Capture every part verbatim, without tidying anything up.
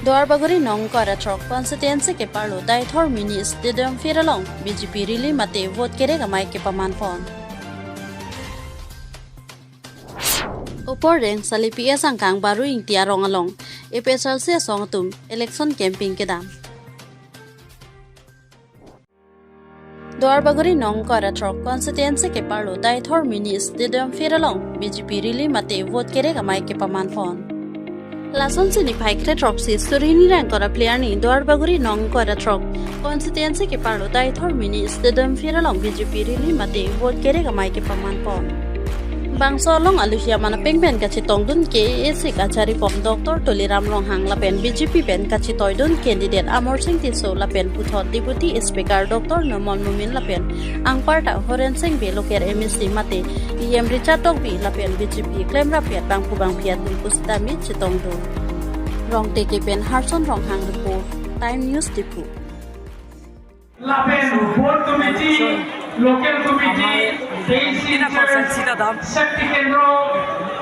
Duarbagori nong ingkoi ra throk constituency keparlo Deithor Mini Stadium field along B J P rally mate vote kerek amei kepaman pon. Upper Rengsali P S angkang Baru Ingti arong along A P H L C asong atum election campaign kedam. Duarbagori nong ingkoi ra throk constituency keparlo Deithor Mini Stadium field along B J P rally mate vote kerek amei kepaman pon. Lasonsi niphai kre throksi suri hini ra ingkoi ra phli arni Duarbagori nong ingkoi ra throk constituency keparlo Deithor Mini Stadium field along B J P rally mate vote kerek amei kepaman pon. Bangso along aluhi aman apeng pen kachetongdun K A A C kachari pon Doctor Tuliram Ronghang lapen B J P pen kachetoidun candidate Amarsing Tisso lapen puthot Deputy Speaker Doctor Numal Momin lapen anparta Horensing Bey local M A C mate E M Richard Tokbi lapen B J P klemrappet bangphu bangphi atum pusitame chetongdun. Rongte ke pen Harson Ronghang report, Time News Diphu. Lapen board committee, local committee, তেইশ শিলচৰ, শক্তি কেন্দ্ৰ,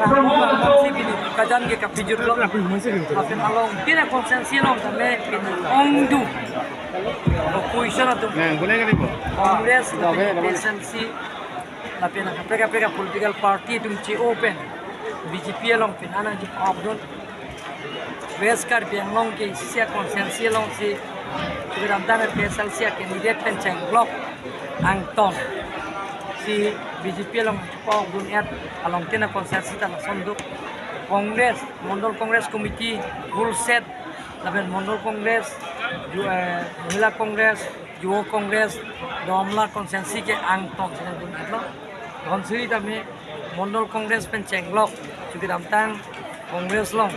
প্ৰমোদ Assam, kajan ke kapijur lo. Lapen along tina constituency along tame ongdung opposition atum, Congress, lapen A P H L C, lapen kaprek kaprek political party atum che-o pen B J P along pen anang ji-okdun. West Karbi Anglong ke isi a constituency alongsi kedamtang A P H L C a candidate pen chenglok angtong si B J P along chepokdun-et along tina constituency ta lason do. Congress, Mondol Congress Committee, full set, lapen Mondol Congress, ju-, eh, Mohila Congress, Yuva Congress, Domla constituency ke angtong si nangdun-etlo. Dhonsiri tame Mondol Congress pen chenglok, chukidamtang Congress along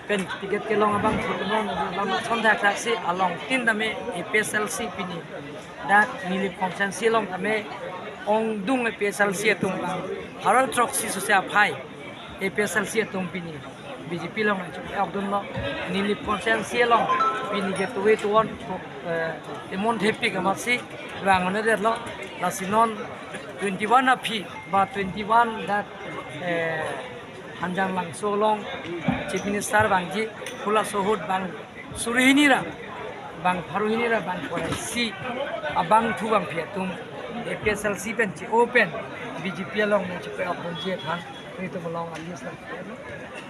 pen ticket kelong abang phutunon lam sonthak thaksi along tin tame A P H L C pini dak Nilip constituency along tame ongdung A P H L C atum bang, haron throksi sose aphai A P H L C atum pini B J P along nangchepokdunlo. Nilip constituency along pini ke tuwe tuwon, eh, emon thepik amatsi vang-un-edetlo. Lasi non twenty-one aphi ba twenty-one dak, eh, Hanjanglangso along Chief Minister vangji, halaso ahut bang suri hini ra, bang pharo hini ra, bang pharo isi abangphu bangphi atum A P H L C pen che-o pen B J P along nangchepokdunji aphan nelitum along a-list nangpilo.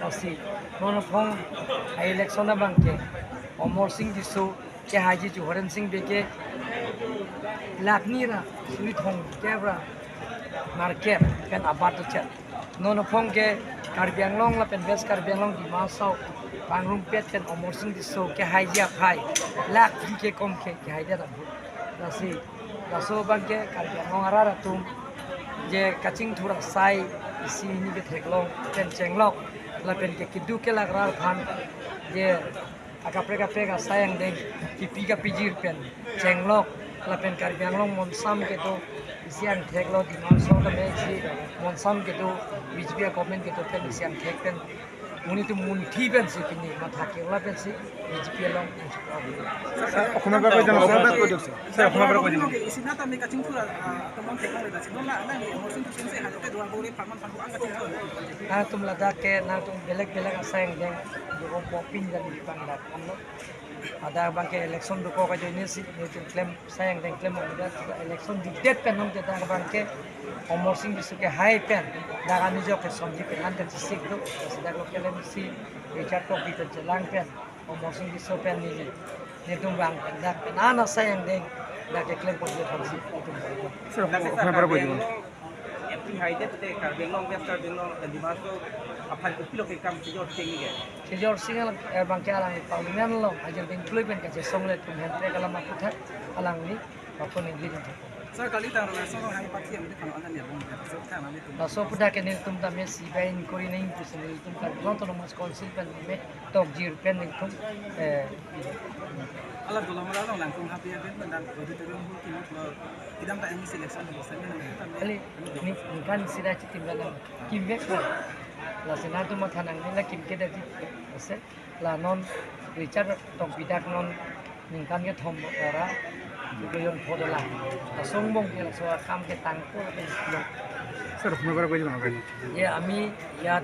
Lasi non aphong a-election abang ke Amarsing Tisso kehaiji, chu Horensing Bey ke lakh ni ra suri thomkep ra market pen abat dochet. Non aphong ke Karbi Anglong lapen West Karbi Anglong, Dima Hasao pangrumpet pen Amarsing Tisso kehaiji aphai lakh phli kekom ke kehaidet abang. Lasi laso abang ke Karbi Anglong arat atum je kachingthur asai isi hini ketheklong pen chenglok lapen ke keduk kelak arat aphan je akaprek kaprek asai angdeng kipi kapijir pen chenglok lapen Karbi Anglong monsam kedo isi angthek lo, Dima Hasao tame isi monsam kedo, B J P a-government kedo pen isi angthek pen monit atum munthi pensi pini matha kirla pensi B J P along nangchepok. Sir, অসমৰ পৰা কৈ দিয়ক, sir। Sir, অসমৰ পৰা কৈ দিয়ক। Isi nat kami kachingthur, ah, tomon thek nang leda sino na nang Amarsing Tisso si halo ke Duarbagori pharman pharman ang kachingthur. Nangtum ladak ke nangtum belek belek asai angdeng duko popin dan di pangdak ano. Ladak abang ke election duko kajoine si nelitum klem asai angdeng klem, ladak election dikdet pen hong ke dak abang ke Amarsing Tisso kehai pen dak anijok ke sonji pen an kachesik do. Sida ko kelem si Richard Tokbi pen chelang pen Amarsing Tisso pen neli, nelitum vang pen dak pen an asai angdeng dak keklem pon je thangsi itum. Sir, অসমৰ পৰা কৈ দিয়ক। Karbi Anglong, Karbi Anglong, West Karbi Anglong, Dima Hasao aphan kopilo ke kam kejor sing ke? Kejor sing alang, eh, abang ke alang parliament along ajir ding klui pen kachesong le atum hem pe kalam aphuthak alangli apun ingli ding. Sir, kali tang rasa lo hai party yang di kano anan ya bung. Sir, kan ami tum. Laso aphuthak ke nelitum tame C B I inquiry nangji pusi nelitum Karbi Anglong Autonomous Council pen me tokjir pen nelitum, eh, Ala dolo mara along langkung happy event pen dan auditorium hall kini lo kedamtang M C election ni sami nang kali ni, ni kan sida chitim dalam kim bek lo. Lasi nangtum matha nangne la kim ke daji. Ase la non Richard Tokbi dak non ningkan kethom ra dujon phodola. Asong bong ke laso akam ke tangko la pen lo. Sir, অসমৰ পৰা কৈ দিয়ক না আপুনি। Ye, ami yat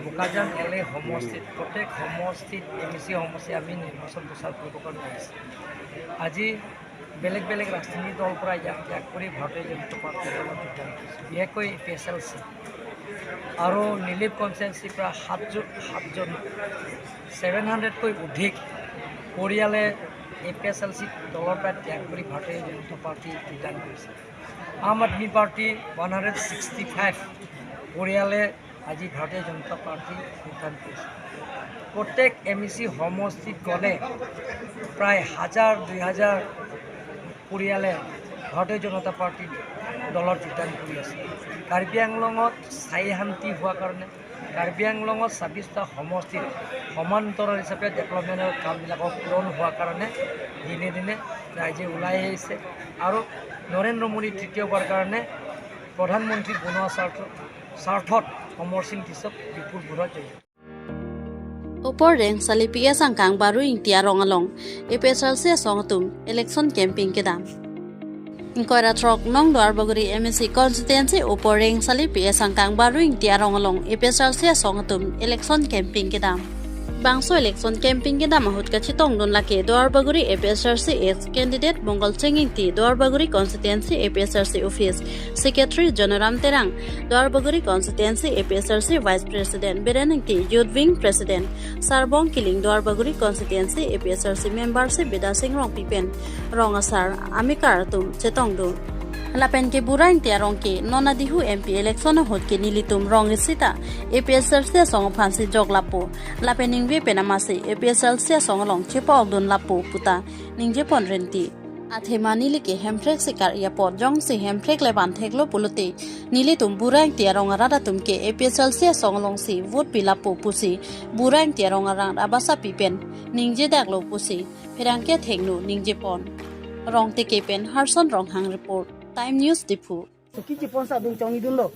Bokajan এল এ সমষ্টিত, প্ৰত্যেক সমষ্টিত M E চি সমষ্টি আমি নিৰ্বাচন প্ৰচাৰ কৰিবৰ কাৰণে আহিছোঁ। আজি বেলেগ বেলেগ ৰাজনৈতিক দলৰ পৰা ইয়াক ত্যাগ কৰি ভাৰতীয় জনতা পাৰ্টীৰ দলত যোগদান কৰিছে, বিশেষকৈ এ পি এইচ এল চি আৰু নিলিপ কনষ্টিটুৱেঞ্চিৰ পৰা সাতজন সাতজন ছেভেন হাণ্ড্ৰেডকৈ অধিক পৰিয়ালে এ পি এইচ এল চি দলৰ পৰা ত্যাগ কৰি ভাৰতীয় জনতা পাৰ্টীত যোগদান কৰিছে। আম Aadmi party one hundred sixty five পৰিয়ালে আজি ভাৰতীয় জনতা পাৰ্টীত যোগদান কৰিছে। প্ৰত্যেক এম ই চি সমষ্টিত গ'লে প্ৰায় হাজাৰ দুই হাজাৰ পৰিয়ালে ভাৰতীয় জনতা পাৰ্টী দলত যোগদান কৰি আছে। কাৰ্বি আংলঙত স্থায়ী শান্তি হোৱাৰ কাৰণে, কাৰ্বি আংলঙত ছাব্বিছটা সমষ্টিত সমান্তৰাল হিচাপে ডেভেলপমেণ্টৰ কামবিলাকক পূৰণ হোৱাৰ কাৰণে দিনে দিনে ৰাইজে ওলাই আহিছে আৰু নৰেন্দ্ৰ মোদী তৃতীয়বাৰ কাৰণে প্ৰধানমন্ত্ৰী বনোৱা স্বাৰ্থ স্বাৰ্থত অমৰ সিং টিছক বিপুল ভোটত জয়ী। Upor Rengsali P S angkang Baru Ingti arong along A P H L C asong atum election campaign kedam. Ingkoi ra throk nong Duarbagori M A C constituency Upor Rengsali P S angkang Baru Ingti arong along A P H L C asong atum election campaign kedam. Bangso election campaign kedam ahut kachetongdun lake Duarbagori A P H L C ex candidate Mongol Cheng Ingti, Duarbagori constituency A P H L C office secretary Jonoram Terang, Duarbagori constituency A P H L C vice president Biren Ingti, youth wing president Sarbong Kiling, Duarbagori constituency A P H L C member si Bida Sing Rongpi pen rong asar amekar atum chetongdun. Lapen ke Bura Ingti arong ke non adihu M P election ahut ke nelitum rong isi ta A P H L C asong aphan si jok lapo. Lapen ningve pen amatsi A P H L C asong along chepa-okdun lapo puta ningje pon renti. Athema neli ke Hemprek sikar apot jongsi Hemprek le van theklo pulote nelitum Bura Ingti arong arat atum ke A P H L C asong along si vote pi lapo pusi Bura Ingti arong arat abasa pi pen ningje daklo pusi pherangke thengno ningje pon. Rongteke pen Harson Ronghang report, Time News Diphu. Suki chipon sa dun chong idun lo.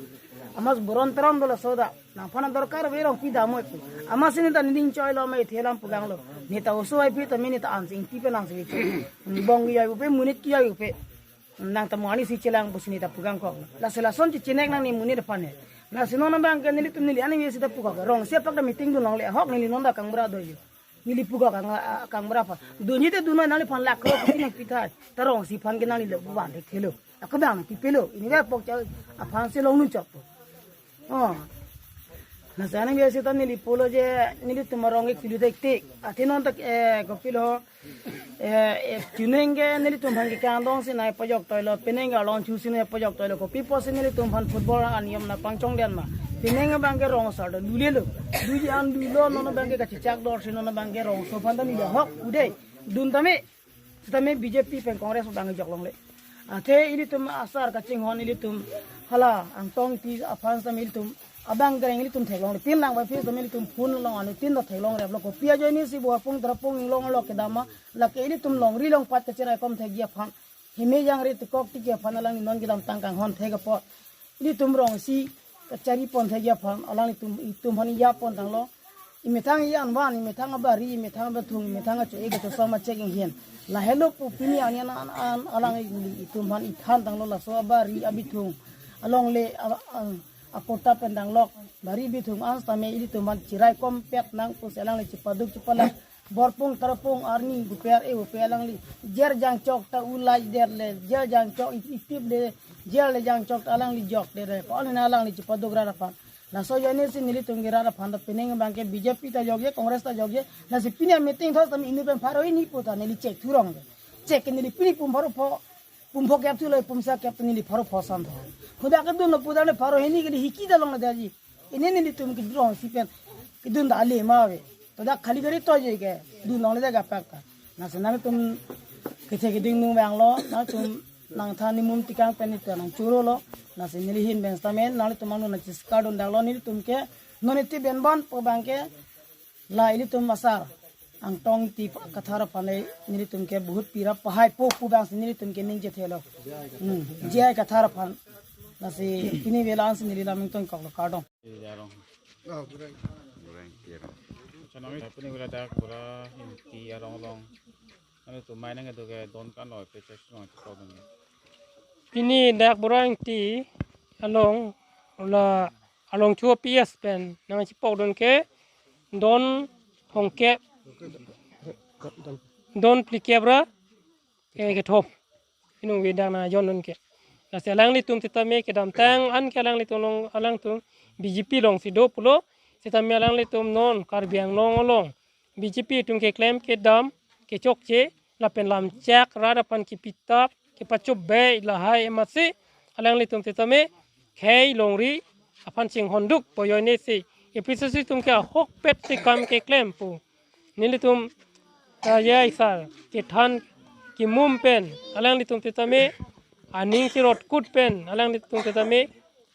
Amas buron teron dola soda. Nangphan adorkar ave rong pi dam oi pu. Amatsi neta niding choi lo mai thelam pugang lo. Neta oso ai pi ta mi neta ansing ti pe nang si. Bong ki ai upe, monit ki ai upe. Nang ta mo ani si chelang pusi neta pugang kok. Lasi lason chichinek nang ni monit aphan he. Lasi non abang ke nelitum neli ani si ta pukok. Rong si apak ta meeting dun longle ahok neli non ta kangbura do yo. Neli pukok kang, kangbura aphan. Dunji te dun noi nangliphan lakh crore kopi nangpi thai. Ta rong si aphan ke nangli le buban thek thelo. Ako bang nangpi pelo. Ini ba pok cha aphan si longnun chok po. Oh. Lasi nang biasa ta neli pulo je nelitum arong ke kilu thek tik. Athe non ta, eh, kopilo. Eh, eh, chineng ke nelitum aphan ke kangdong si nai pajok toilo, peneng ke along chu si nai pajok toilo, kopi pusi nelitum aphan football aniyom nangpangchongdun ma. Peneng abang ke rong asar ta lule lo. Luji an lulo non abang ke kachechak dor si non abang ke rong aso aphan ta neli ahok ude. Dun tame, sitame B J P pen Congress abang ke jok longle. Athe ilitum asar kachinghon ilitum hala Angtong Ingti aphan sitame ilitum abang kereng ilitum theklongle. Tin lang bai phis sitame ilitum phone along anutin ta theklongreplo. Kopi ajoine si Borpung Tarapung Inglong along kedam ma lake ilitum longri longpat kacherai kom thekji aphan. Heme jangre tekok tiki aphan alangli non kedamtang kanghon thek apot. Ilitum rong isi kachari pon thekji aphan alanglitum itum aphan iya pon tanglo. Imethang iya anvan, imethang abari, imethang abathung, imethang acho-e kachosom achek inghin. Lahelo pu pini ani an, an, an alangli itum aphan ithan tanglo laso abari abithung. Alongle a, a, apota pen danglok. Bari bithung an sitame ilitum aphan cherai kom pet nang pusi alangli chepaduk chepalak. Borpung Tarapung arni guper e upe alangli. Jer jangchok ta ulai der le, jer jangchok ip-, ipip le, jer le jangchok ta alangli jok der le. Ko alina alangli chepaduk rat aphan. Laso ajoine si nelitum ke rat aphan ta peneng abang ke B J P ta jokje, Congress ta jokje. Lasi pini meeting thos tame inut pen pharo hini pu ta neli chek thurong. Chek ke neli pini pum pharo pho, pum pho kep thulo, pum sa kep ta neli pharo pho san tho. Huda ke dunlo pu ta ne pharo hini ke hiki ta longle daji. Ini nelitum ke rong isi pen kedun ta ale ma ave. To dak khali gari to je ke dun longle dak apak ta. Lasi nangtum kethe keding nung vanglo, nangtum nangthan nimum tikang pen neta nangchorolo. Lasi neli ahin pen sitame nanglitum angno nangchiskardun daklo nelitum ke non iti benban pu abang ke la ilitum asar Angtong Ingti Kathar aphan le nelitum ke bahut pira pahai po pu abang si nelitum ke ningje thelo. Hmm. J I Kathar aphan. Lasi pini vela ansi neli lam ingtong koklo, kardom. Iya, arong. Oh, Bura Ingti arong. Chanami pini vela dak Bura Ingti arong along. Anu tu mai nang itu ke don kan lo, pe cek nang itu kau dong. Pini dak Bura Ingti along la along chu P S pen nangchipokdun ke don thomkep, don phlikep ra, eh, kethom. Inung vedak nangjoindun ke. Lasi alanglitum sitame kedamtang an ke alanglitum along, alangtum B J P alongsi do pulo. Sitame alanglitum non Karbi Anglong along B J P atum keklem kedam kechokche lapen lamchak rat aphan kepitap kepachobei lahai amatsi alanglitum sitame khei longri aphan chinghonduk pu ajoinesi A P H L C atum ke ahokpet si kam keklem pu nelitum, ah, J I sir kethan kemum pen alanglitum sitame aning chirotkut pen alanglitum sitame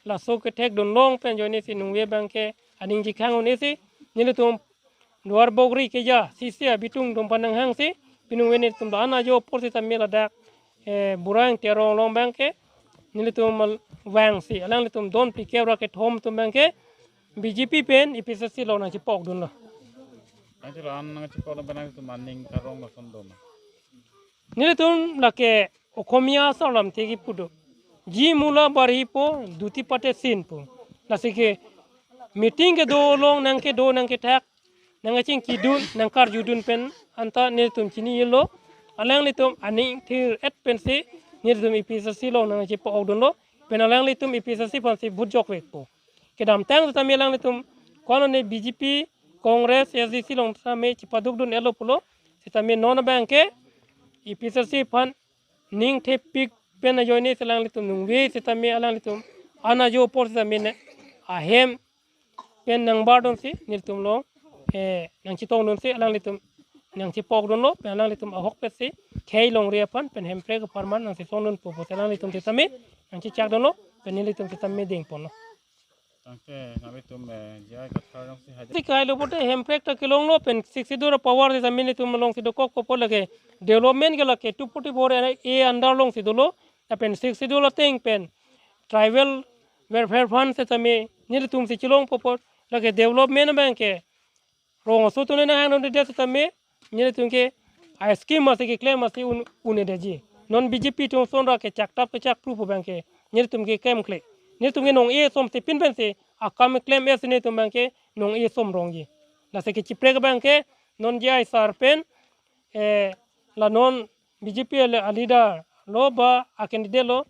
laso kethekdun long pen ajoinesi nungve abangke aning chikhang-un-esi nelitum Duar Bagori keja sisi abitung atum aphan nanghangsi pinung veni atum do an ajo apor sitame ladak, eh, Burang Terong along abangke nelitum al-, vangsi alanglitum don phlikep ra kethom atum abangke B J P pen A P H L C along nangchipokdunlo. Nangchilo an nangchipokdun pen nangtum aning karong lason doma. Nelitum lake Okhomia asar lamthe kipu do. Ji mula bari po, duti pate sin po. Lasi ke meeting kedo along nangkedo nangkethak, nangkachingkidun, nangkarjudun pen anta nelitum chinilo. Alanglitum aning thir-et pensi nelitum A P H L C along nangchipokdunlo. Pen alanglitum A P H L C aphansi vote jokvekpo. Kedamtang sitame alanglitum kono ne B J P, Congress, S D C along sitame chipadukdun-etlo pulo. Sitame non abangke A P H L C aphan ning thepik pen ajoinesi alanglitum nungve sitame alanglitum an ajo apor sitame ne ahem pen nangbardunsi nelitum along, eh, nangchitongdunsi alanglitum nangchipokdunlo pen alanglitum ahokpetsi khei longri aphan pen hemprek apharman nangchitongdunpo pusi alanglitum sitame nangchichakdunlo pen nelitum sitame dengponlo. Tangte nangtum, eh, J I Kathar alongsi hajar. Ti kailo pote hemprek ta kelonglo pen Sixth Schedule power sitame nelitum alongsi dokokpo lake development ke lake two forty-four A under alongsi dolo lapen Sixth Schedule ateng pen tribal welfare fund sitame nelitumsi chelongpo apot lake development abangke rong aso atum nanghang nangdedet sitame nelitum ke a scheme masi keklem masi un-, un-edetji. Non B J P atum ason ra kechaktap kechakpru pu abangke nelitum ke klemkle. Nelitum ke nong-e asom si pin pensi akam klem-et si nelitum abangke nong-e asom rongji. Lasi kechiprek abangke non J I sir pen, eh, la non B J P a le-, a leader lo ba a candidate lo,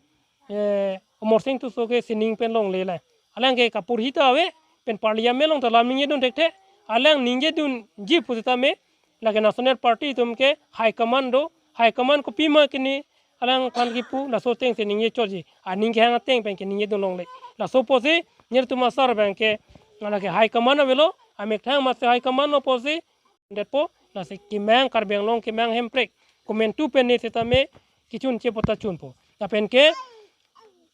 eh, Amarsing Tisso ke sining pen longle le. Alang ke kaporhi ta ave pen parliament along ta lam ningjedun thekthe. Alang ningjedunji pusitame lake National Party atum ke high command do. High command kopima kini alangphan kipu laso atengsi ningje chotji. Aning kehang ateng pen ke ningjedun longle. Laso apotsi nelitum asar abangke lake high command avelo. Amethang masi high command lo apotsi detpo, lasi kemang Karbi Anglong kemang hemprek komantu pen ne sitame kechunche pota chunpo. Lapen ke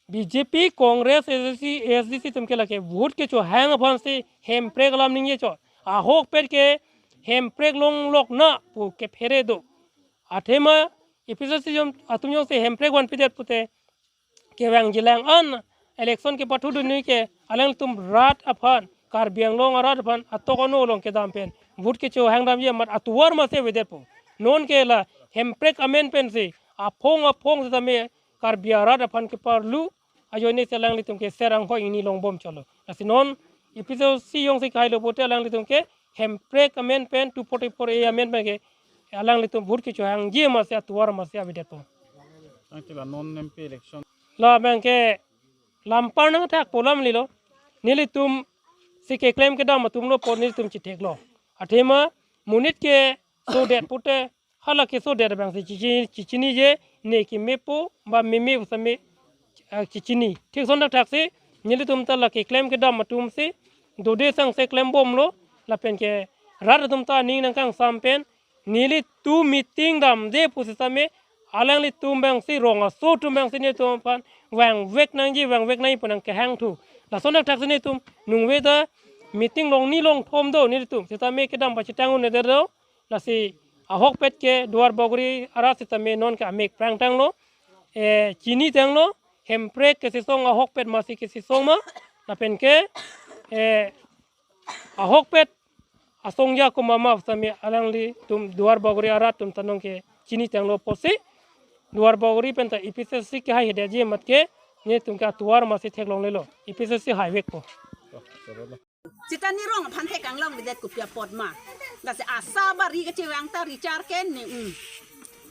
B J P, Congress, A D C, A D C atum ke lake vote kechohang aphansi hemprek alam ningje chot. Ahokpet ke hemprek longlok na pu kephere do. Athema A P H L C atum jongsi hemprek vanpidet pute kevangjilang an election kepathudunji ke alangtum rat aphan, Karbi Anglong arat aphan atok ano along kedam pen vote kechohangdamji amat atovar masi avedetpo. Non ke la hemprek amen pensi aphong aphong sitame Karbi arat aphan keparlu ajoinesi alanglitum ke ser anghoi ingni longbom chotlo. Lasi non A P H L C jongsi kailo pote alanglitum ke hemprek amen pen two forty-four A amen pen ke alanglitum vote kechohangji masi atovar masi avedetpo. Tangte la non M P election. La abangke lampar nangthakpo alam lilo. Nelitumsi keklem kedam atumlo apot nelitum chitheklo. Athema monit kesodet pute hala kesodet abangsi chichi-, chichinije ne kemepo ba meme pusitame, ah, chichini. Thik ason thakthaksi nelitum ta la keklem kedam atumsi dode sangse klembomlo lapen ke rat atum ta aning nangkangsam pen nelitum meeting damde pusitame alanglitum abangsi rong aso atum abangsi nelitum aphan vangvek nangji vangvek nangji pu nangkehangthu. Lason thakthaksi nelitum nungve ta meeting longni longthom do nelitum sitame kedam pachethang un-edet do. Lasi ahokpet ke Duar Bagori arat sitame non ke amek prangtanglo. Eh, chinitanglo. Hemprek kesisong ahokpet masi kesisong ma. Lapen ke, eh, ahokpet asong ja komat ma sitame alanglitum Duar Bagori arat atum ta non ke chinitanglo apotsi Duar Bagori pen ta A P H L C kehaihedetji amat ke nelitum ke atovar masi theklonglelo. A P H L C haivekpo. Sita ne rong aphan thek kanglong bidet kopi apot ma. Lasi ASHA bari kachevang ta Richard ke ne, mm.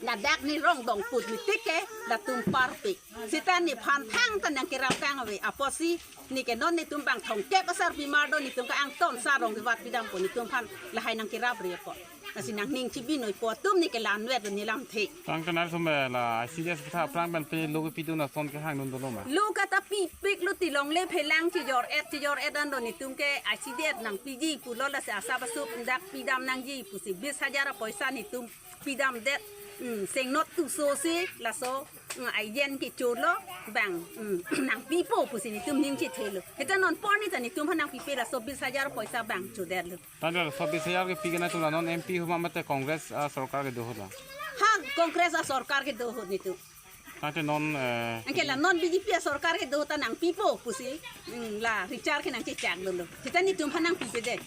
Ladak ne rong dong put mi tik ke latum parpik. Sita nephan thangta nangkerap kang ave apotsi ne ke non netum bang thomkep asarpi mar do netum ke-angton sarong kevat pidampo netum aphan lahai nangkerap ri apot. Lasi nangning chibinoipo atum ne ke lanvet ne lamthe. Tangte nai som la ICDS aphuthak aphrang pen pe lo kepidun ason kehang dun dolo ma? Lo kata pipik lo tilong le phelang chijor et chijor et an do netum ke ICDS nangpiji pulo lasi ASHA basup dak pidam nangji pusi bis hajar apoisa netum pidamdet. Hmm, seng not tu so si laso, hmm, ayen kecholo bang, hmm, nangpipo pusi netum ning chethelo. Heta non porni ta netum aphan nangpipe laso bis hajar apoisa bang chodetlo. Tangte laso bis hajar kepi ke nangtum la non MP hu ma mate Congress asorkar kedo ahut la? Ha, Congress asorkar kedo ahut netum. Tangte non, eh, anke la non BJP asorkar kedo ahut ta nangpipo pusi, mm, la Richard ke nangchechak dolo. Sita netum aphan nangpipedet.